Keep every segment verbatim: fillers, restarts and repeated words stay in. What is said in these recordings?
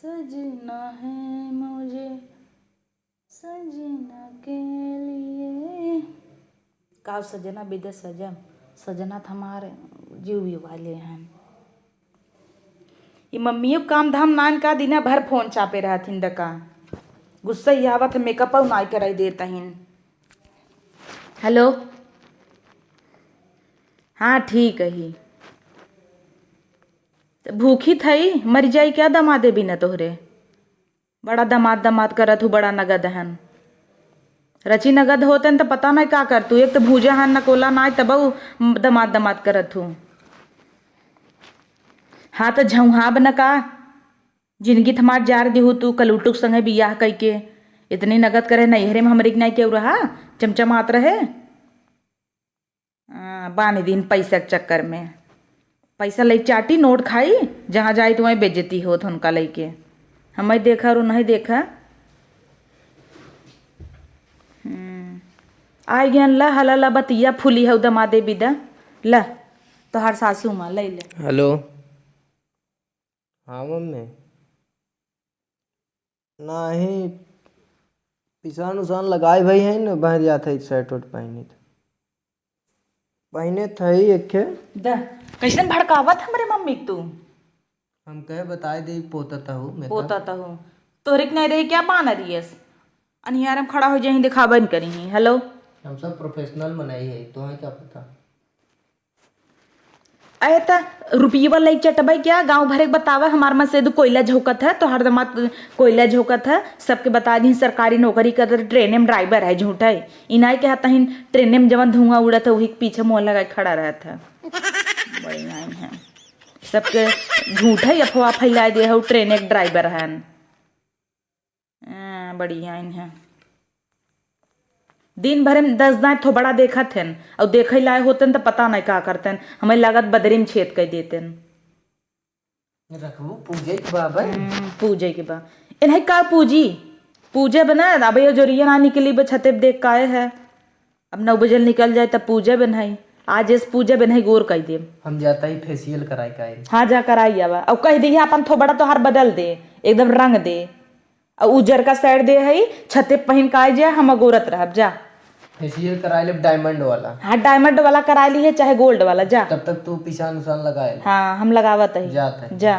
सजना है मुझे सजना के लिए। का सजना बिदा सजम, सजना त हमार जीव वाले हैं। ई मम्मियो काम धाम नान का दिना भर फोन चापे रहथिन दका। गुस्सा ही आवत है, मेकअप नाई कराई देत हिन। हेलो, हाँ ठीक है ही। त भूखी थई, मर जाई क्या दमादे बिना तोहरे? बड़ा दमाद दमाद करत हूँ, बड़ा नगद हन। रची नगद होतन त पता नहीं का करतू, एक त भूजा हन न कोला नाय, तबउ दमाद दमाद करत हूँ। हाँ त झौहाब न का, जिनगी थमार जार दिहू तू, कलूटुक संगे बियाह कइके। इतनी नगद करे नैहरे में हमरे के नाई केहू रहा, चमचमात रहे। हाँ, बान्हि दिन पैसा के चक्कर में। पैसा लई चाटी, नोट खाई, जहाँ जाई त वहीं बेइज्जती होत उनका लइके। हमें देखा और नहीं देखा। हम्म। आइ गयन ला, हला ला बतिया फूली हऊ दमादे बिदा। ला, तोहार सासू माँ, लई ले। हेलो। हाँ मम्मी। नाही, पिसान उसान लगाए भई है न, बहर जात है शर्ट उर्ट पहिनित। पहिने थई एक ठे। द, कैसन भड़कावत हमरे मम्मी के तू? हम कहे बताए दे, पोतत हऊ, मैं तो। पोतत हऊ। तोहरे के नहीं रही क्या बानर यस? अनियार में खड़ा हो जाही, दिखाबे न करी। हेलो। हम सब प्रोफेशनल मनई है, तोहे क्या पता? अरे त रुपयवा लई चटबै क्या? गाँव भरे के बतावा, हमार मसेद कोयला झोंकत है, तोहार दमाद कोयला झोंकत है, सबके बता दी सरकारी नौकरी करत, ट्रेने में ड्राइवर है, झूठ है। इनाई के हाथ ही ट्रेने में जवन धुआं उड़त है, वही के पीछे मुँह लगाए खड़ा रहत है। बड़ी आई है। सबके झूठ है, अफवाह फैलाए दे है, ट्रेने के ड्राइवर है। हाँ, बढ़िया इन है। दिन भर में दस दाँय थोबड़ा देखत हन, और देखे लाए होतन त पता नहीं का करतन। हमें लागत बदरी में छेद कर देतन। रखबू पूजे के बा बन। हम्म, पूजे के बा। इन्हें का पूजी? पूजे बना, अब ये जोरिया ना निकली बा छते पे देख काए है। अब नौ बजे निकल जाए तब पूजे बन है। आज इस पूजे बन है, गोर कई देम। हम जाता ही फेशियल कराए का है। हाँ, जा कराई आवा। और कह दिया अपन थोबड़ा तोहार बदल दे, एकदम रंग दे। आ उजर का साइड दे हई, छते पहिन के आइ जा, हम अगोरत रहब, जा। फेशियल कराए लेब डायमंड वाला। हाँ, डायमंड वाला कराए लिहे, चाहे गोल्ड वाला, जा। तब तक तू पिसान उसान लगाए ले। हाँ, हम लगावत हई। जात हई। जा।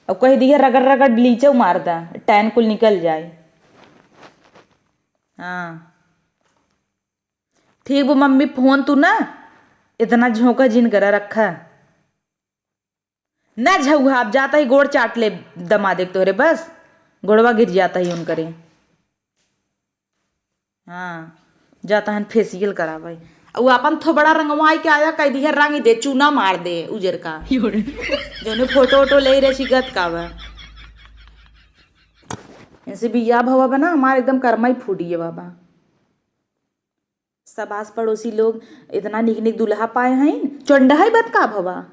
अब कह दिहे रगड़ रगड़ ब्लीचो मार दा, टैन कुल निकल जाए। हाँ। ठीक बा मम्मी, फोन तू ना इतना झोंका जिन करा रखा। ना झौहा, अब जाता ही गोड़ चाट ले दमादे के तोहरे, बस गोड़वा गिर जाता ही उनकरे। हाँ, जाता हन फेशियल करावे। उ अपन थोबड़ा रंगवाई के आया, कह दिया रंग दे, चूना मार दे उजर का। योरे। जौने फोटो वोटो ले रहे सिगत का बा। ऐसे बियाह भवा बा ना, हमार एकदम कर्मा ही फूट गया बाबा। सब आस पड़ोसी लोग इतना निक निक दुल्हा पाए हैं। चोंडा है बत का भवा?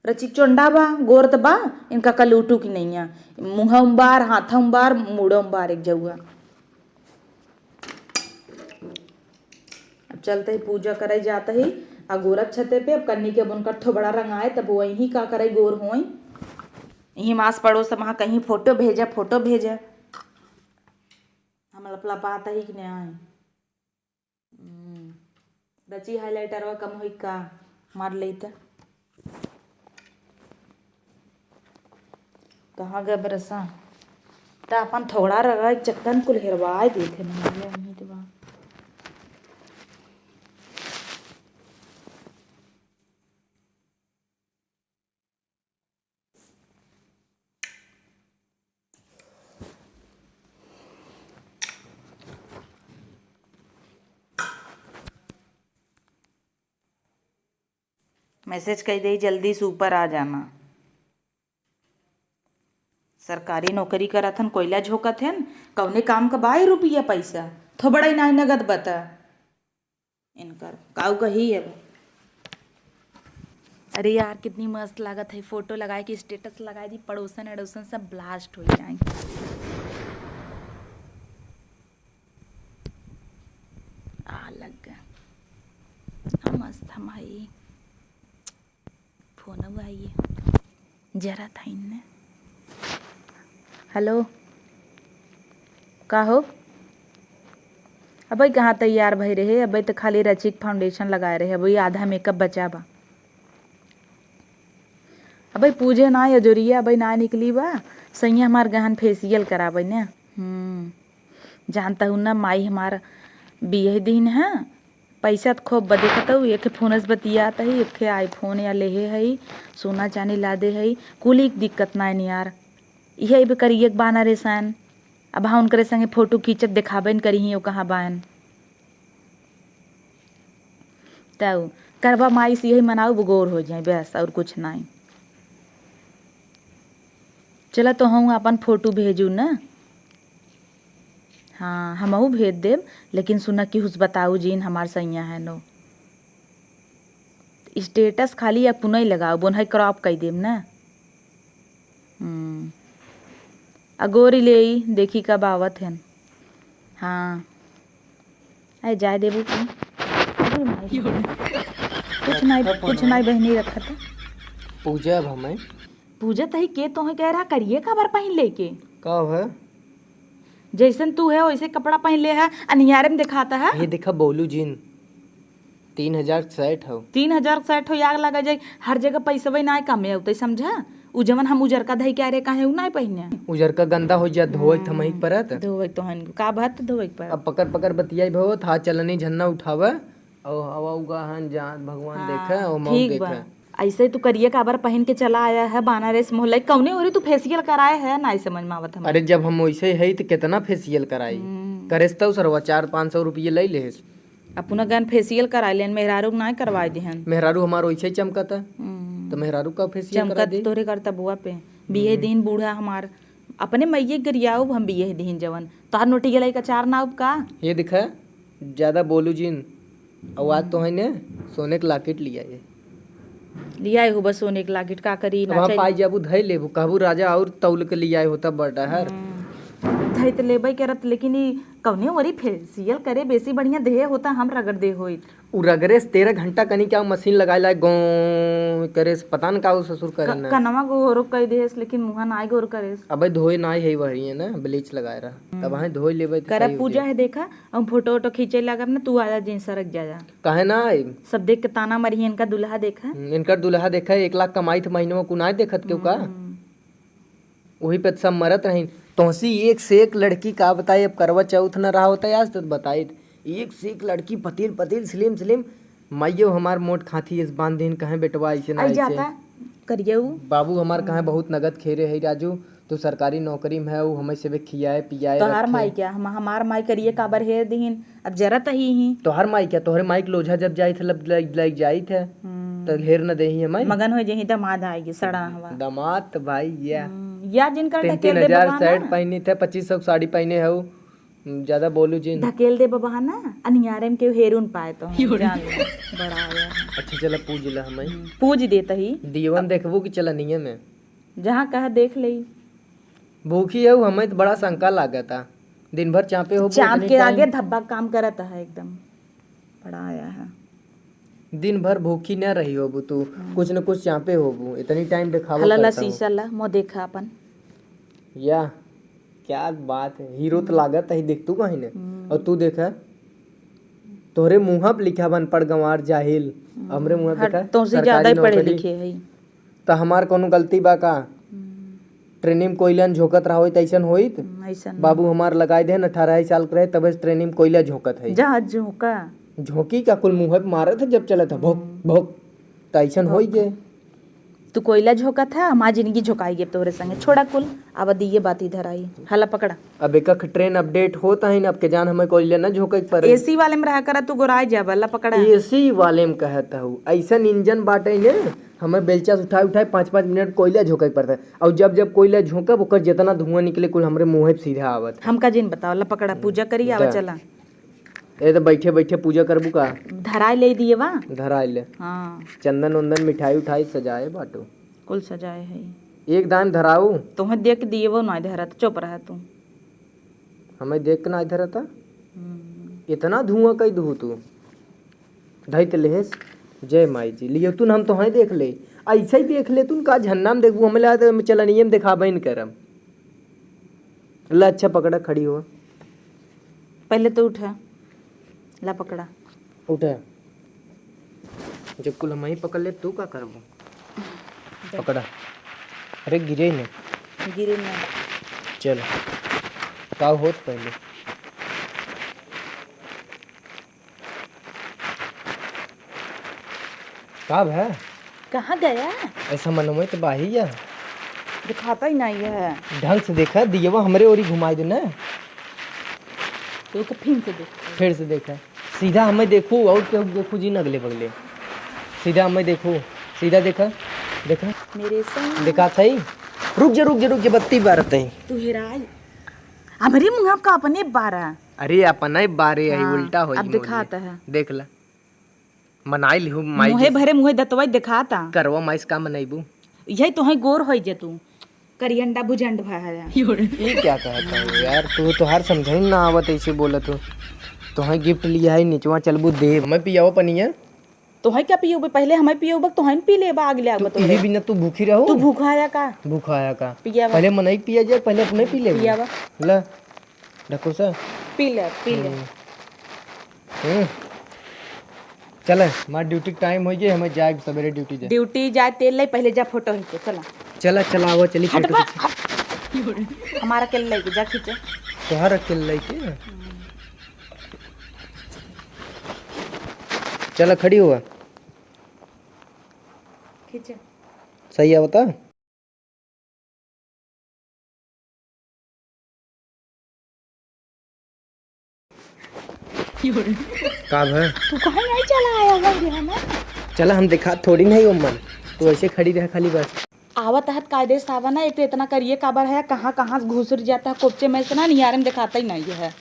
रचिक चोंडा बा, गोर त बा, इनका कलूटू की नैया। मुँह उम्बार, हाथ उम्बार, मुड़ उम्बार एक जौआ। अब चलते ही पूजा करे जाते ही, आ गोरख छते पे, अब कन्नी के अब उनकर थोबड़ा रंगाए, तब वही का करे गोर होई। यही मास पड़ोस वहाँ कहीं फोटो भेजा, फोटो भेजा। हम लपलपात ही कि नहीं आए। हम्म। रची हाइलाइटरवा कम होई का? मार लेई त। कहाँ गए बरसा? त अपन थोड़ा रगड़ चक्कन कुल हेरवाए देथे ना, ये उम्मीद बा। मैसेज कह दे, जल्दी से ऊपर आ जाना। सरकारी नौकरी करत हन, कोयला झोंकत हन, कौने काम का बाई रुपया पैसा? थोबड़ा ही नाई नगद बता। इनकर काऊ कही अब। अरे यार, कितनी मस्त लागत है, फोटो लगाए के स्टेटस लगाए दी, पड़ोसन अड़ोसन सब ब्लास्ट हो जाए। आ लग गया। आ मस्त हम आई। फोन हुआ ये जरा था इनने। हेलो, का हो? अबे कहाँ तैयार भई रहे, अबे त खाली रचिक foundation लगाए रहे, अबे आधा makeup बचा बा। अबे पूजे ना अजोरिया, अबे ना निकली बा, सैया हमार गहन facial कराबे ने। हम्म, जानता हूँ ना, माई हमार बियह दिन है, पैसा त खूब बा, देखत हऊ, एक फोन से बतियात हई, एक iPhone या लेहे हई, सोना चानी लादे हई, कुली क दिक्कत नाय नियार। इहे बे करिए के बाना रे सान। अब हाँ उनकरे संगे फोटो खींचब, देखाबे न करिहीं, वो कहाँ बान। तऊ करवा माई से यही मनाऊ, बगोर हो जाए बस, और कुछ नाई। चला तो हम अपन फोटो भेजू न। हाँ, हमहू भेज देब, लेकिन सुना कि हुस बताऊ जीन हमार सैया है नो। Status खाली अपनई लगाऊ, बोन है crop कई देब ना। हम्म। अगोरी ले आई, देखी कब आवत हन। हाँ। अरे जाए देबू तू। अरे माई। कुछ नाई, कुछ नाई बहनी रखत। पूजा अब हमें। पूजा तही के तोहे कह रहा करिए काबर पहिन लेके? का है? जैसन तू है वैसे कपड़ा पहिन ले है, अनियारे में दिखाता है। ये देखा बोलू जीन, तीन हजार set हो। तीन हजार set हो, आग लगा जाए, हर जगह पैसवे ना कमे होते, समझा? उ जवन हम उजरका धई के आ रहे, काहे उ ना पहिने? उजरका गंदा हो जा, धोए हाँ, थमई परत। धोए तो हन, का बात धोए पर? अब पकड़ पकड़ बतियाई भवत, हाथ चलनी झन्ना उठावे, और हवा उगा हन जान, भगवान हाँ, देखे, और मऊ ठीक देखे। बा। ऐसे तू करिए काबर पहिन के चला आया है, बानारस मोहल्ला, कौने ओरे तू facial कराए है, ना समझ में आवत हमारे। अरे जब हम वैसे है तो कितना facial कराई? हम्म। करेस तो सरवा चार पाँच सौ रुपये ले लेस। अपना गन facial करा लेन, मेहरारू के नाय करवाए दिहन। मेहरारू हमार वैसे ही चमकता, हम्म। तो मेहरारू का facial करा चमकत दे। तोरे करता बुआ पे। बिये हम्म। दिन बूढ़ा हमार, अपने मइये गरियाउब हम बिये दिन जवन। तोहार नोटी गलाई का चार नाउब का? ये दिखा, ज्यादा बोलू जिन। और आज तो है ने सोने के locket लिया ये। लिया हो बस सोने के locket, का करी, अब ना हम चाहिए। पाई जाबू धई लेबू, कहबू राजा और तौल के लिया होता बड़ा हर। हम्म। धई त लेबे करत, लेकिन ई कौने ओरी facial करे, बेसी बढ़िया देह होता, हम रगड़ दे होइत। उ रगड़ेस तेरह घंटा कनी क्या मशीन लगाए लाए गों करेस, पता न का उ ससुर करे क-, ना। कनवा गोरो कई देस, लेकिन मुँहा नाय गोर करेस। अबे धोए नाय है वही है ना, bleach लगाए रहा। हम्म। तब हाँ धोए लेबे त करब सही हो पूजा जाए। है देखा, हम फोटो वोटो खींचे लागब ना, तू आजा जिन सरक जा जा। काहे ना आइब? सब देख के ताना मरिहे इनका दुल्हा देखा। हम्म, इनकर दुल्हा देखा, एक लाख कमाई थे महीने में, कुनाय देखत केहू का? हम्म। वही पे सब मरत रही। तोहसी एक से एक लड़की का बताई, अब करवा चौथ न रहा होता आज तो बताई। एक से एक लड़की पतील पतील slim slim। माइयो हमार मोट खाती इस बांध दिन कहे बेटवा ऐसे ना आई ऐसे। जाता करियऊ। बाबू हमार कहे हम्म। बहुत नगद खेरे है राजू, तू सरकारी नौकरी में है, उ हमें से भी खियाए पियाए तोहार रखे। माई क्या? हम, हमार माई करिए काबर हेर दिहिन, अब जरत ही ही। तोहार माई क्या? तोहरे माई के लोझा जब जाइत है, लब-, लग, लग जाइत है, हम्म। तो हेर न देही हमें। मगन हो जही दामाद आएगी, सड़ा हवा। दामाद तो भाई या। हम्म, या जिनकर तीन, ढकेल तीन दे हजार बबा ना। Set पहनी थे, पच्चीस सौ साड़ी पहने हो, ज्यादा बोलू जिन। ढकेल दे बबा ना, अनियारे में केहू हेरून पाए तो हम जान ले, बड़ा हो गया। अच्छा चला पूज ला हमें। हम्म, पूज देता ही। दियवन देखबू कि चला निये में। जहाँ कहा देख ले। भूखी है, हमें तो बड़ा शंका लागता। दिन भर चापे हो, चाप इतनी के time आगे धब्बा काम करत है एकदम। बड़ा आया है। दिन भर भूखी न रही होबू तू, हम्म। कुछ न कुछ चापे होबू, इतनी time दिखावा हला ला करता हूँ। शीशा ला, मो देखा अपन। या, क्या बात है, हीरो तो हम्म। लागत है, देख तू कहीं ने। हम्म। और तू देखा, तोहरे मुँह पे लिखा बन पड़ गंवार जाहिल, हम्म। हमरे मुँह पे हट, देखा, तोसे सरकारी ज्यादा ही पढ़े नौकरी। लिखे है। त हमार कौनो गलती बा का? हम्म। ट्रेनिंग कोयलन झोंकत रहा होई त ऐसन होइत? हम्म, ऐसन बाबू नहीं। हमार लगाए देहन, अठारह साल के रहे, तबे से ट्रेनिंग कोयला झोंकत है। जा झोंका। झोंकी का कुल मुँह पे मारत है जब चलत है, भोक, हम्म। भोक। त ऐसन भोक। होई गे। तू कोयला झोंकत है, हमार जिंदगी झोंकाई गे तोहरे संगे। छोड़ा कुल, अब दिए बात इधर आई। हला पकड़ा। अब एक अख ट्रेन update होत है न, अब के जान हमें कोयले न झोंके के पड़े। AC वाले में रहा करा, तू गोराई जाबा, ला पकड़ा। AC वाले में कहत हूँ, ऐसन इंजन बाटे ने, हमें बेलचा से उठाए उठाए पाँच पाँच मिनट कोयला झोंके के पड़ता है। और जब जब कोयला झोंकब, ओकर जितना धुआं निकले, कुल हमरे मुँहे पे सीधा आवत है। हमका जिन बताओ, ला पकड़ा, पूजा करी, आवा जा। चला। ए तो बैठे बैठे पूजा करबू का? धराई ले दिए बा। धराई ले। हाँ। चंदन उंदन, मिठाई उठाई सजाए बाटू। कुल सजाए है। एक दान धराऊ। तोहे देख दिए वो ना धरत, चुप रहा तू। हमें देख के ना इधर आता। हम्म। इतना धुआं कई दू तू। धई त लेहेस। जय माई जी। लियो तू न हम तो हैं देख ले। ऐसे ही देख ले तू का झन्ना में देखबू, हमें लगा तो चलनिए में देखाबे न करम। ला, अच्छा पकड़ा, खड़ी हो। पहले तो उठा, ला पकड़ा। उठा। जब कुल हमही पकड़ लेब, तू का करबू? जा। पकड़ा। अरे गिरे न। गिरे न। चल। का होत पहले? का भा? कहाँ गया? ऐसा मनोमय तो बाही या। दिखाता ही नहीं है। ढंग से देखा, दियवा हमरे ओरी घुमाई दे ना। तो ओके फिर से देख। फिर से देखा। सीधा हमें देखू और केहू देखू जी न अगले बगले। सीधा हमें देखू। सीधा देखा। देखा। मेरे संग। देखा था ही। रुक जा, रुक जा, रुक जा, बत्ती बारत है। तू हेराई। हमरी मुँह आपका अपने बारा। अरे, अपना ही बारे आई, हाँ, उल्टा हो अब गई मौली। दिखाता है। देख ला। मनाई लिहू माई मुँहे जी। भरे मुँहे दतवाई दिखाता। करवा माई से का मनैबू? यही तो है गोर होई जे तू। करियंडा भुजंड भा है। ये क्या कहता है यार? तू तो हर समझाई ना आवत ऐसे बोलत हो। तो है गिफ्ट लिया है, निचवा चलबू दे। मैं पियावा पनिया? तोहई क्या पियोबे? पहले हमें पियोबे, तोहई न पी लेबा, आग ले आग तू बतोरे। यही बिना तू भूखी रहो। तू भूखा आया का? भूखा आया का? पियावा। पहले मनई पिया जाए, पहले अपने पी लेबे। पियावा। ला, ढकोसा। पी ले, पी ले। हम्म। हम्म। चले, हमार ड्यूटी टाइम हो गई, हमें जाए सवेरे ड्यूटी जाए। ड्यूटी जाए, तेल ले, पहले जा फोटो खींचे, चला। चला, चला, आवा, चली फोटो हटबा, खींचे। हट। हमारा के लेके जा खींचे। तोहार अकेले लेके? हम्म। चला, खड़ी हुआ। खींचे। सही है, बता। का भा? तू कहाँ नहीं चला आया हुआ रे हमें? चला, हम देखा थोड़ी नहीं उम्मन। तू ऐसे खड़ी रह खाली बस। आवत हत कायदे से आवा ना, एक तो इतना करिए काबर है, कहाँ, कहाँ से घुसर जाता है कोपचे में से ना, निहारे में दिखाता ही नहीं है।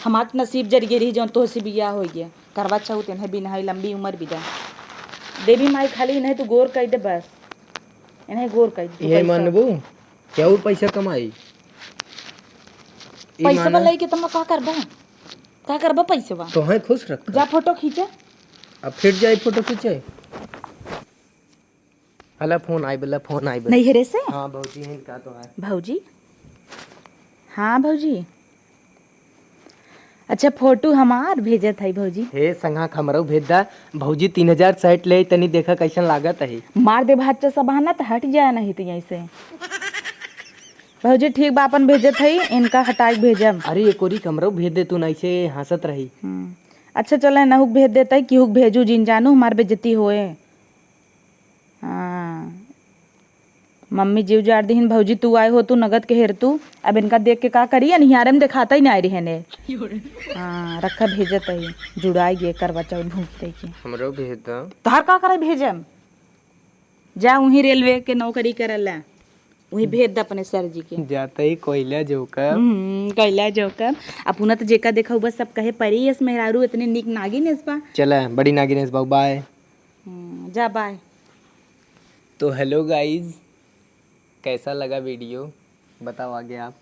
हमार तो नसीब जरिए रही, जौन तोहसे बियाह होइए। करवा चौथ इन्हें बिनहाई, लंबी उम्र बिदा। देवी माई खाली इन्हें तू गोर कह दे बस, इन्हें गोर कह दे, तू ये पैसा। मानबू? क्या वो पैसा कमाई? ई पैसा माना? वाला के तुम का करबा? का करबा पैसा बा? तो है खुश रख। जा फोटो खींचा। अब फिर जाए फोटो खींचे। हला फोन आइबे, ला फोन आइबे। नैहरे से? हाँ, भौजी हैं का तो है। भौजी? हाँ भौजी। अच्छा, फोटो हमार भेजत है भौजी। हे संघा, हमरो भेज दा। भौजी तीन हजार सेट ले, तनी देखा कैसन लागत है। मार दे भाच्चा सब बहाना त हट जाए नहीं तो यहीं से। भौजी ठीक बा, अपन भेजत है, इनका हटाई भेजब। अरे एक ओरी हमरो भेज दे तू, नहीं से हंसत रही। हम्म। अच्छा चले, नहुक भेज देते, किहुक भेजू जिन जानू, हमार बेइज्जती होए। हाँ। मम्मी जीव जाड़ दिहिन, "भौजी तू आए हो, तू नगद के हेर तू।" अब इनका देख के का करी, अनिहारे में देखाता ही नहीं रहे ने। हाँ, रखा भेजत ही, जुड़ाई गे करवा चौथ भूखी रही के। हमरो भेज दा। तोहार का करे भेजम? जा उहीं रेलवे के नौकरी करला, उहीं भेज द अपने सर जी के। जाते ही कोयला जोकर। हम्म, कोयला जोकर। अपना तो जेका देखा बस सब कहे परी यस मेहरारू इतने नीक नागिन यस बा। चला, बड़ी नागिन यस बा, बाय। हम्म, जा बाय। तो हेलो गाइस, कैसा लगा वीडियो, बताओ आगे आप।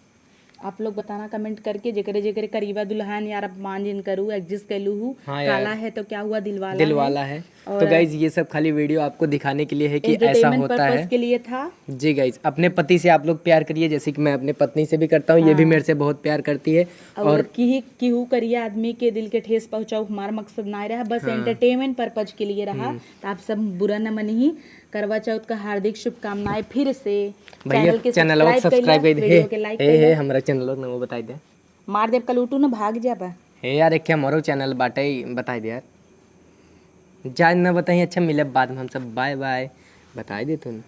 आप लोग बताना कमेंट करके, जेकरे जेकरे करीबा दुल्हन यार अपमान जिन करू, एग्जिस्ट कैलू हूँ। हाँ यार। काला है तो क्या हुआ, दिलवाला है। दिलवाला है। और तो गाइस, ये सब खाली वीडियो आपको दिखाने के लिए है कि ऐसा entertainment होता है। Purpose के लिए था। जी गाइस, अपने पति से आप लोग प्यार करिए, जैसे कि मैं अपने पत्नी से भी करता हूँ, ये भी हाँ। मेरे से बहुत प्यार करती है। और और किही, किहू करिया आदमी के दिल के ठेस पहुँचाऊ हमारा मकसद ना रहा, बस हाँ। Entertainment purpose के लिए रहा। हम्म। तो आप सब बुरा न मनिही। करवा चौथ का हार्दिक शुभकामनाएं फिर से। भैया, channel के चैनलवा subscribe subscribe कर दे, video के like कर दे। हे, हे, हमरा चैनलवा के नाम बताई दे। मार देब कलूटू न भाग जाबा। हे यार, एक हमरो चैनल बाटे, बताई दे यार। जाए न बताई, अच्छा मिलब बाद में हम सब, बाय बाय। बताई दे तू न।